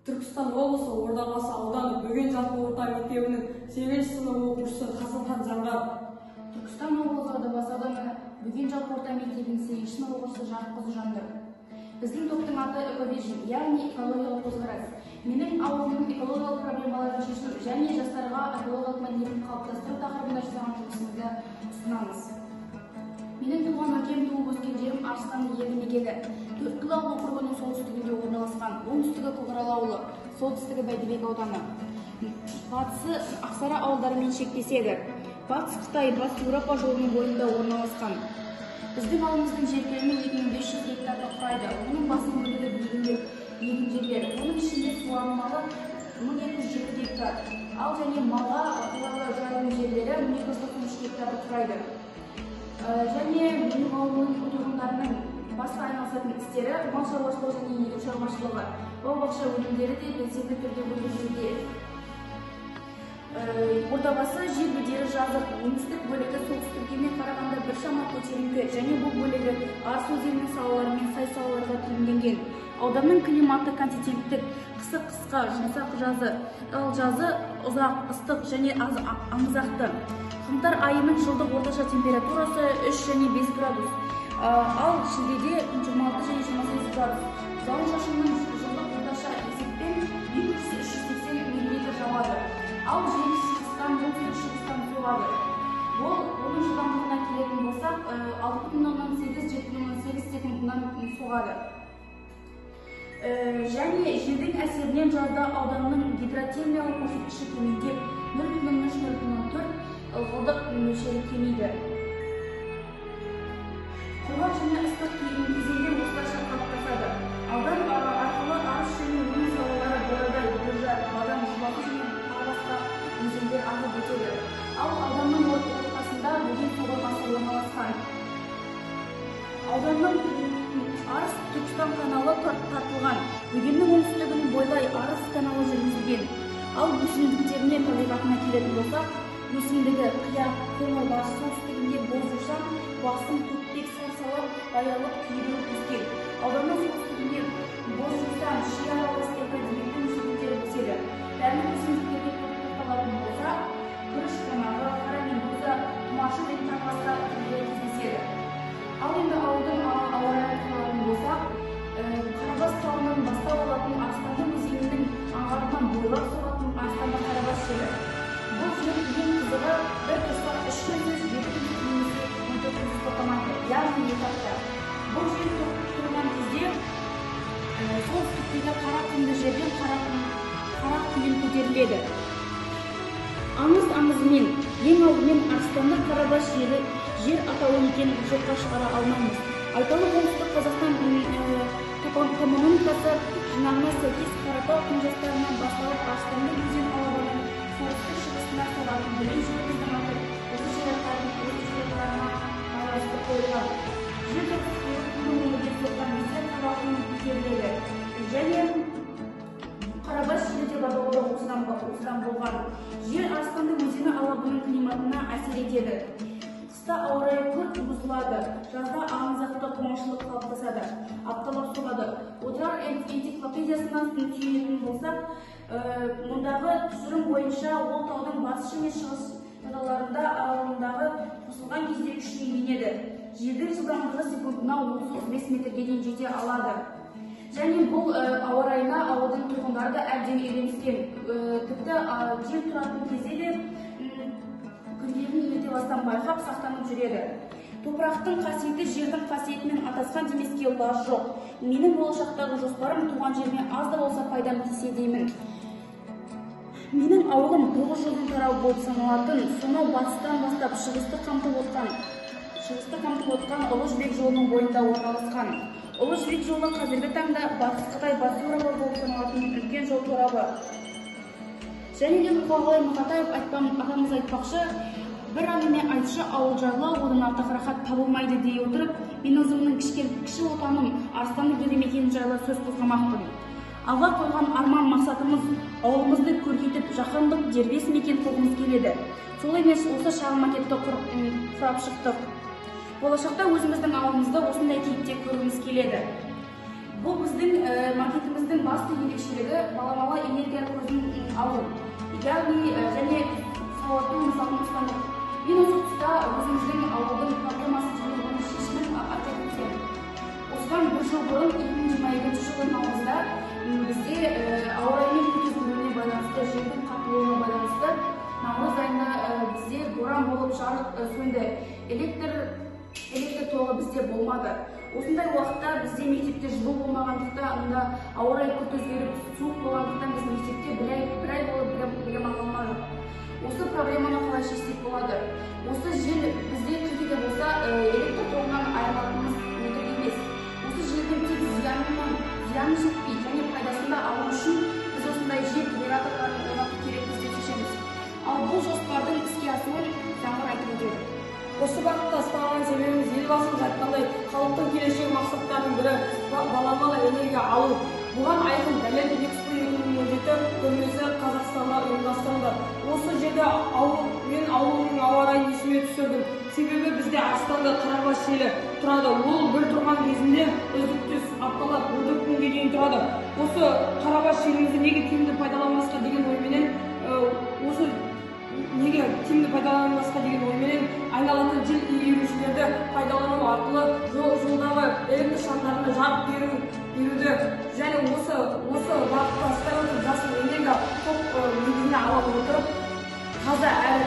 Түркістан облысы Ордабасы ауданы Бөген жалпы орта мектебінің 8 сынып оқушысы Қасымхан Заңғар. Түркістан облысы Ордабасы ауданы Бөген жалпы орта мектебінің 8 сынып оқушысы Жарыққызы Жандыр. Біздің топтың аты Эковижн, яғни экологиялық көзқарас. Менің ауылымның экологиялық проблемаларын шешу және жастарға экологиялық мәдениетін қалыптастыру тақырыбында жасаған жұмысымызды ұсынамыз. Менің туған өлкем, туып өскен жерім Арыстанды елді мекені. Төрткүл ауыл округінің солтүстігінде орналасқан, оңтүстігі Көкарал ауылы, солтүстігі Бәйдібек ауданы, батысы Ақсары ауылдарымен шектеседі. Батыс Қытай, Батыс Еуропа жолының бойында орналасқан. Біздің ауылымыздың жер телімі 2500 гектарды құрайды. Оның басым бөлігі егін жерлер. Оның ішінде суармалы 1207 гектар, ал және малға қолайлы жайылым жерлері 1293 гектарды құрайды. Және менің ауылымның тұрғындарының басқа айналысатын істері мал шаруашылығы және егін шаруашылығы. Бау-бақша өнімдері де белсенді түрде өндірілуде. Ордабасы жер бедері жазық, оңтүстік бөлігі солтүстікке қарағанда біршама көтеріңкі және бұл бөлігі Арыс өзенінің салалары мен сай салаларға түрленген. Ауданның климаты континенттік, қысы қысқа, жұмсақ жазы, ал жазы ұзақ, ыстық және аңызақты. Қаңтар айының жылдық орташа температурасы 3 және 5 градус, ал шілдеде 26 және 28 градус. Жауын-шашынның жылдық орташа есеппен 200-380 мм жауады. Ал жел шығыстан, оңтүстік шығыстан соғады. Ол оның жылдамдығына келетін болсақ, 6,8-7,8 секундынан соғады. Және желдің әсерінен жазда ауданның гидротермиялық көрсеткіші төмендеп, 0,3-0,4 ылғалдық мөлшері кемиді. Құрғақ және ыстық кезеңдер осылайша қалыптасады. Аудан арқылы Арыс және оның салалары Борайдай, Бұржа, Бадам, Жуалы және тағы басқа өзендер ағып өтеді. Ал ауданның ортасында Бөген су қоймасы орналасқан. Ауданның Арыс Түркістан каналы тартылған. Бөгеннің оңтүстігін бойлай Арыс каналы жүргізілген. Ал өсімдіктеріне, табиғатына келетін болсақ, өсімдігі қияқ, қоңыр, батыс солтүстігінде боз жусан, басым, көкпек, сарсалар, баялық, күйрек өскен. Ауданның солтүстігінде боз жусан, ши аралас экодиетті өсімдіктері өседі. Дәнді өсімдіктерге тоқталатын болсақ, күріш қонағы, қара медуза, тұмарша және тағы басқа түрлері кездеседі. Ал енді ауылдың ауа райына тоқталатын болсақ, Қарабас тауынан бастау алатын Арыстанды өзенінің аңғарынан бойлап соғатын Арыстанды Қарабас желі. Бұл жел ең қызығы бір тұрса 3 күндіз, 7 күндіз немесе 14 күндіз тоқтамайды, яғни 2 апта. Бұл жел тұрған кезде солтүстіктегі қара құмды жерден қара құйын көтеріледі. Аңыз аңызымен, ең алдымен Арыстанды Қарабас желі жер атауы екенін жоққа шығара алмаймыз. Айталық, Оңтүстік Қазақстан топономикасы жинағына сәйкес Қаратау құмжастарынан басталып Арыстанды өзен алабының солтүстік шығысына соғатын Бөген жеріміздің аты осы жер аттарына байланысты қойылған. Жел құмды өңірге соққан кезде қара құм көтеріледі және Қарабас желі деп аталуы осыдан болған. Жел Арыстанды өзені алабының климатына әсер етеді. Қыста ауа райы күрт бұзылады, жазда аңызақты қуаңшылық қалыптасады, апталап соғады. Отырар энциклопедиясынан сүйенетін болсақ, мұндағы тұжырым бойынша ол таудың батыс және шығыс жоталарында аралығындағы қосылған кезде күшіне енеді. Желдің жылдамдығы секундына 30-35 метрге дейін жете алады. Және бұл ауа райына ауылдың тұрғындары да әбден үйреніскен. Тіпті жел тұратын кезде де күндерін ерте бастан байқап сақтанып жүреді. Топырақтың қасиеті жердің қасиетімен атасқан демеске лаж жоқ. Менің болашақтағы жоспарым туған жеріме аз да болса пайдам тисе деймін. Менің ауылым 9 жолдың тарауы болып саналатын, сонау батыстан бастап шығысты қамтып отқан Ұлы Жібек жолының бойында орналасқан. Ұлы Жібек жолы қазіргі таңда Батыс Қытай, Батыс Еуропа болып саналатын үлкен жол торабы. Және де Мұқағали Мақатаев атамыз айтпақшы, бір әңгіме айтшы ауыл жайлы, одан артық рахат табылмайды дей отырып, мен өзімнің кіші отаным Арыстанды елді мекені жайлы сөз қозғамақпын. Алға қойған арман мақсатымыз ауылымызды көркейтіп, жаһандық дербес мекен қылғымыз келеді. Сол емес осы шағын макетті құрап шықтық. Болашақта өзіміздің ауылымызды осындай кейіпте көргіміз келеді. Бұл біздің макетіміздің басты ерекшелігі баламалы энергия көзін алу, яғни және сауатты мысалын ұстану. Мен осы тұста өзіміздің ауылдың проблемасын және оның шешімін айта кетсем. Осыдан бір жыл бұрын 2022 жылы наурызда бізде ауа райының күрт өзгеруіне байланысты, желдің қатты болуына байланысты наурыз айында бізде боран болып жарық сөнді, электр тоғы бізде болмады. Осындай уақытта бізде мектепте жылу болмағандықтан, ауа райы күрт өзгеріп, суық болғандықтан біз мектепте бір ай болып білім ала алмадық. Осы проблеманы қалай шешсек болады? Осы жел бізде кейде де болса электр тоғынан айырылатынымыз өтірік емес. Осы желдің тек зиянын жетпей және пайдасын да алу үшін біз осындай жел генераторларын орнату керекпіз деп шешеміз. Ал бұл жоспардың іске асуын Заңғар айтып өтеді. Осы бағытта ұстанған себебіміз Елбасымыз айтқандай, халықтың келешек мақсаттарының бірі баламалы энергия алу. Бұған айқын дәлел Экспо 2017 көрмесі Қазақстанда ұйымдастырылды. Осы жерде мен ауылымның ауа райын есіме түсірдім. Себебі бізде Арыстанды Қарабас желі тұрады. Ол бір тұрған кезінде үздіксіз апталап 14 күнге дейін тұрады. Осы Қарабас желімізді неге тиімді пайдаланбасқа деген ойменен айналатын жел иірушілерді пайдалану арқылы жолдағы электр шамдарына жарық беруді және осы бағытта ұстап жасыл энергия тоқ негізіне ала отырып таза әрі